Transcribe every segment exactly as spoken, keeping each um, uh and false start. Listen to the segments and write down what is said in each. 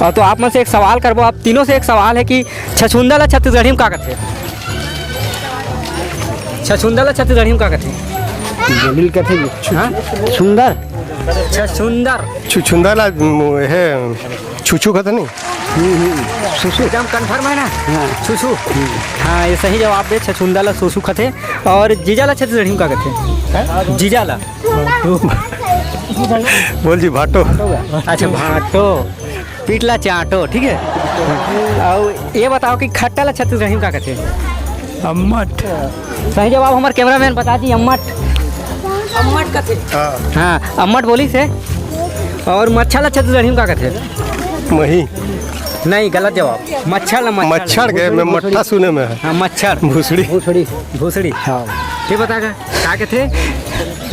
अ, तो आप मन से एक सवाल करबो, आप तीनों से एक सवाल हे कि छछूंदर ला छत्तीसगढ़ी में का कथे? छछूंदर ला छत्तीसगढ़ी में का कथे? जमीन कथे। हाँ? सुंदर। छछूंदर। छुछुंदर ला, म, हे, छुछू कथे नहीं? हम्म, हम्म। छुछू। एकदम confirm है ना? हाँ। छुछू। हम्म। हाँ, ये सही जवाब हे, छछूंदर ला छुछू कथे। और जीजा ला छत्तीसगढ़ी में का कथे? हैं? जीजा ला। बोल जी, भाटो। अच्छा, भाटो। पीट ला चाटो, ठीक है। और ये बताओ कि खट्टा ला छत्तीसगढ़ी में का कथे? अम्मट। सही जवाब हमारे cameraman बता दी, अम्मट। अम्मट कथे। हाँ। हाँ, अम्मट बोलिस हे। और मच्छर ला छत्तीसगढ़ी में का कथे? मही। नहीं, गलत जवाब। मच्छर ला, मच्छर। मच्छर के मैं मट्ठा सुने में है। हाँ, मच्छर। भूसड़ी। भूसड़ी। भूसड़ी। हाँ। ये बता का, का कथे?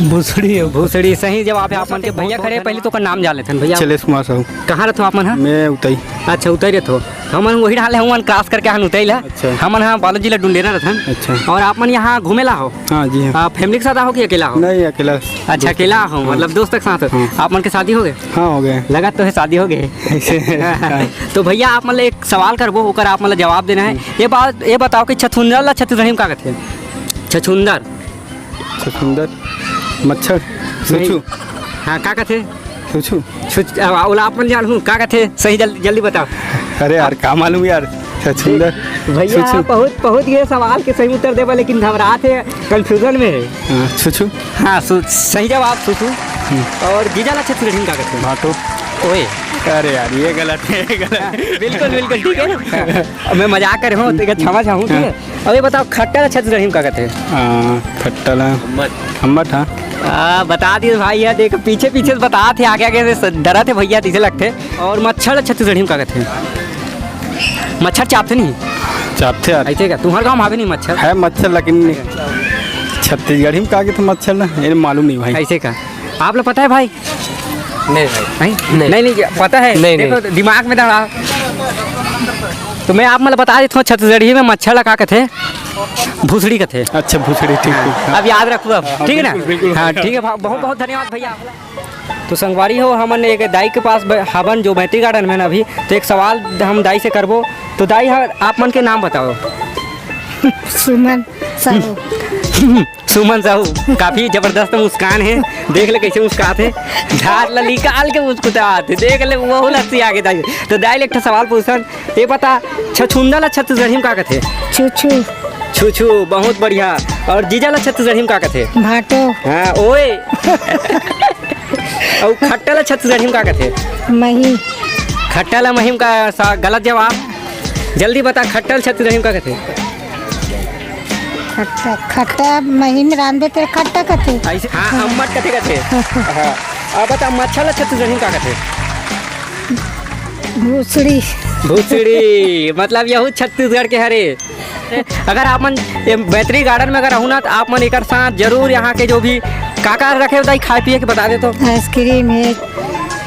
भूसड़ी हे। भूसड़ी, सही जवाब हे। आप मन के भैया खड़े, पहले तो ओकर नाम जान लेथन भैया। शैलेश कुमार साहू। कहाँ रथो आप मन ह? मैं उतई। अच्छा, उतई रथो। हमन वही डाले, हमन cross करके हन उतई ला। अच्छा। हमन ह बालोद जिला डुंडेरा रथन। अच्छा। और आप मन यहाँ घूमे ला हो? हाँ जी, हाँ। आ, family के साथ आहो कि अकेला हो? नहीं, अकेला। अच्छा, अकेला हो, हाँ। मतलब दोस्त के साथ हो। हाँ। आप मन के शादी हो गे? हाँ, हो गे। लगा तो हे शादी हो गे। ऐसे। तो भैया, आप मन ला एक सवाल करबो, ओकर आप मन ला जवाब देना हे। हम्म। ये बात, ये बताओ कि छछूंदर ला छत्तीसगढ़ी में का कथे? छछूंदर। छछूंदर। मच्छर। नहीं। छुछू। हाँ, का कथे? छुछू। छुछ-, अब ओला आप मन जानहू, का कथे? सही जल-, जल्दी बताओ। अरे यार, का मालूम यार, छछूंदर। भैया, छुछू। बहुत, बहुत ये सवाल के सही उत्तर देबा, लेकिन घबरात हे, confusion में हे। हाँ, छुछू। हाँ, सु-, सही जवाब छुछू। हम्म। और जीजा ला छत्तीसगढ़ी में का कथे? भाटो। ओए। अरे यार, ये गलत हे, ये गलत हे। हाँ, बिल्कुल, बिल्कुल, ठीक है। अब मैं मजाक करे हूँ, तो क्षमा चाहूँ, ठीक है? हाँ। अब ये बताओ, खट्टा ला छत्तीसगढ़ी में का कथे? आ, खट्टा ला अम्मट। अम्मट, हाँ। आ, बता दिए भाई, ये देख, पीछे पीछे से बतात हे, आगे आगे से डरत हे भैया, तइसे लगथे। और मच्छर ला छत्तीसगढ़ी में का कथे? मच्छर चाबथे नहीं? चाबथे यार। ऐसे का? तुम्हारे गाँव में हावे नहीं मच्छर? है मच्छर, लेकिन छत्तीसगढ़ी में का कथे मच्छर ला, ये मालूम नहीं भाई। ऐसे का? आप लोग पता है भाई? नहीं भाई। नहीं? नहीं। नहीं, नहीं, पता है? नहीं, देखो, नहीं। दिमाग में दौड़ा। तो मैं आप मन ला बता देता हूँ, छत्तीसगढ़ी में मच्छर ला का कथे? भूसड़ी कथे। अच्छा, भूसड़ी, ठीक, ठीक। हाँ। अब याद रखो अब, हाँ, ठीक है ना? बिल्कुल, बिल्कुल। हाँ, ठीक है, बहुत, बहुत धन्यवाद भैया। तो संगवारी हो, हमन एक दाई के पास ब-, हावन जो मैत्री garden में ना अभी, तो एक सवाल हम दाई से करबो। तो दाई, हाँ, आप मन के नाम बताओ। सुमन साहू। सुमन साहू, काफी जबरदस्त मुस्कान हे, देख ले कइसे मुस्कात हे, दाँत ला निकाल के मुस्कुरात हे, देख ले वहू लस्सी आगे दाई। तो दाई ले एक ठो सवाल पूछन, ये बता, छछूंदर ला छत्तीसगढ़ी में का कथे? छुछू। छुछू, बहुत बढ़िया। और जीजा ला छत्तीसगढ़ी में का कथे? भाटो। हाँ, ओए। और खट्टा ला छत्तीसगढ़ी में का कथे? मही। खट्टा ला मही में का सा-, गलत जवाब। जल्दी बता, खट्टा ला छत्तीसगढ़ी में का कथे? खट्टा, खट्टा महीन रांधे तेरे खट्टा कथे। ऐसे? हाँ, अम्मट कथे कथे। हाँ। अब बता, मच्छर ला छत्तीसगढ़ी में का कथे? भूसड़ी। भूसड़ी, मतलब यहू छत्तीसगढ़ के हरे। अगर आप मन ये मैत्री garden में अगर रहू ना, तो आप मन एकर साथ जरूर यहाँ के जो भी का का रखे होता है खाए पिए के बता दे तो। Ice cream हे,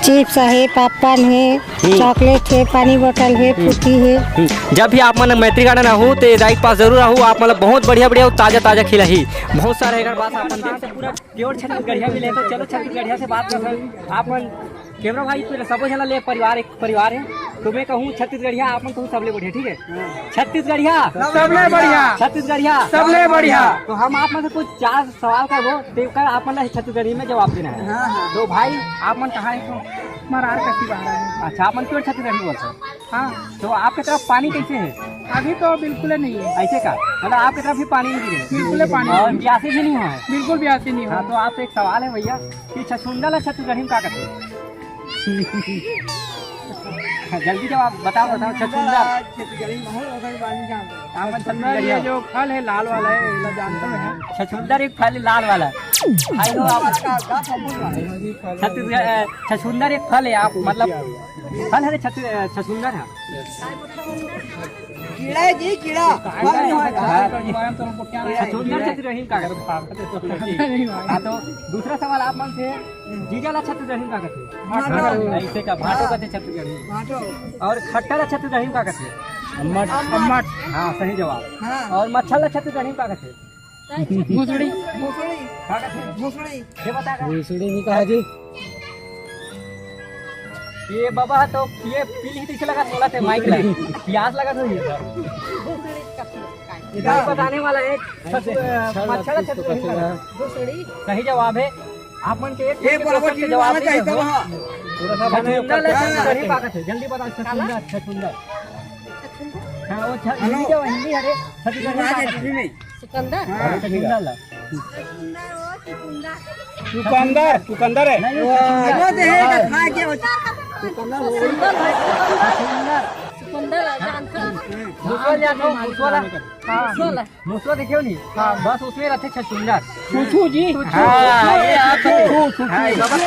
chips हे, popcorn हे, हम्म। Chocolate हे, पानी bottle हे, हम्म। Fruity हे। हम्म। जब भी आप मन मैत्री garden आहू, तो दाई के पास जरूर आहू। आप मतलब बहुत बढ़िया बढ़िया ताजा ताजा खिलाही। बहुत सारा एकर पास आप मन देख सकते, पूरा pure छत्तीसगढ़िया मिले। तो चलो छत्तीसगढ़िया से बात करते हैं। आप मन camera भाई, पूरे सबो झन ले परिवार, एक परिवार हे। तो मैं कहूँ छत्तीसगढ़िया, आप मन कहूँ सबले बढ़िया, ठीक है? छत्तीसगढ़िया सबले बढ़िया। छत्तीसगढ़िया सबले बढ़िया। तो हम आप मन से कुछ चार सवाल करबो, तेकर आप मन ला छत्तीसगढ़ी में जवाब देना है। हाँ, हाँ। तो भाई, आप मन कहाँ हे? मरार कसी बाहर है। अच्छा, आप मन pure छत्तीसगढ़ी बोलते हो? हाँ। तो आपके तरफ पानी कैसे है? अभी तो बिल्कुल ही नहीं है। ऐसे का? मतलब आपके तरफ भी पानी नहीं गिरे? बिल्कुल ही पानी और नहीं। बियासी भी नहीं हुआ है? बिल्कुल बियासी नहीं हुआ। हाँ, तो आपसे एक सवाल है भैया, कि छछूंदर ला छत्तीसगढ़ी में का कहते हैं? जल्दी जवाब बताओ, बताओ, छछूंदर। छत्तीसगढ़ी में हो, उधर बानी जान दो। हाँ, बस छछूंदर, ये छत्तीसगढ़ी। जो फल है लाल वाला है, ये जानते हैं। छछूंदर एक फल है लाल वाला। आई नो आप। छत्तीसगढ़, अ, छछूंदर एक फल है, आप मतलब फल है छत-, अ, छछूंदर है। कीड़ा है जी, कीड़ा। फल नहीं होगा। हाँ। छछूंदर छत्तीसगढ़ी का। हाँ, तो दूसरा सवाल आप मन से, जीजा ला छत्तीसगढ़ी का कहते? भाटो। ऐसे का भाटो कहते छत्तीसगढ़ी। भाटो। और खट्टा ला छत्तीसगढ़ी का कहते? अम्मट। अम्मट। हाँ, सही जवाब। हाँ। और मच्छर ला छत्तीसगढ़ी का कहते? भूसड़ी। भूसड़ी। का कहते? भूसड़ी। ये बता का? भूसड़ी नहीं कहा जी। ये बाबा तो ये पीली ही दिखे लगा, बोला थे माइक ला। प्यास लगा था ये। ये बताने वाला है, छठ, अ, मच्छर छठ। सही जवाब है। आप मन के एक एक एक बराबर question के टीवी जवाब वाला नहीं चाहिए था देबो। वहाँ। थोड़ा सा छछूंदर ले, हाँ। छछूंदर ही पाकत है। जल्दी बताओ, छछूंदर, छछूंदर। हाँ, वो छ-, हिंदी के, हिंदी, अरे, छछूंदर नहीं पाकत है। टीवी में। चुकंदर? हाँ, छछूंदर ला। चुकंदर, चुकंदर है। नहीं, वो वो छछूंदर। वो दे है, खा के वो चुकंदर, चुकंदर, जानता। दूसरा ले आओ, दूसरा ला। हाँ। दूसरा ला। मुसवा देखियो नहीं? हाँ। बस उसमें रहते छछूंदर। छुछू जी। हाँ, ये आप छुछू, छुछू। हाँ, ये बाबा।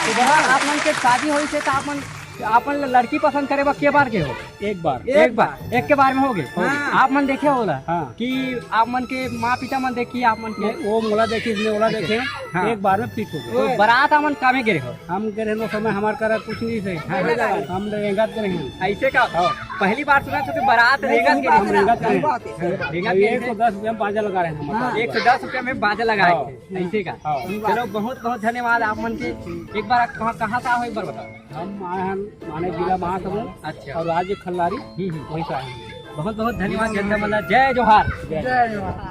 तो बाबा, आप मन के शादी होई से तो आप मन, आप मन लड़की पसंद करे बर के बार के हो? एक बार। एक बार, एक के बार में हो गए। हाँ। आप मन देखे होला हाँ। कि आप मन के माँ पिता मन देखी आप मन के? नहीं, वो मोला देखी, इसने ओला देखे। हाँ। एक बार में फिट हो गए। तो बारात आप मन कामे गे रहे हो? हम गे रहे, वो समय हमार करा कुछ नहीं थे। हाँ। हम रेंगत गे रहे हैं। ऐसे का? हाँ। पहली बार सुना था कि बारात रेंगत गे रहे। हम रेंगत गे रहे हैं। रेंगत गे रहे। एक सौ दस रुपया में बाजा लगा रहे हैं हमारे हाँ। पास। एक सौ दस रुपया में बाजा लगाए हाँ। थे, ऐसे का? हाँ। चलो, बहुत बहुत धन्यवाद आप मन के। एक बार आप कहाँ, कहाँ से आओ, एक बार बताओ। हम आए हैं माने जिला महासमुंद अच्छा। और राज्य खल्लारी, हम्म, हम्म। वहीं से आए हैं। बहुत बहुत धन्यवाद जनता मन ला। जय जोहार। जय जोहार।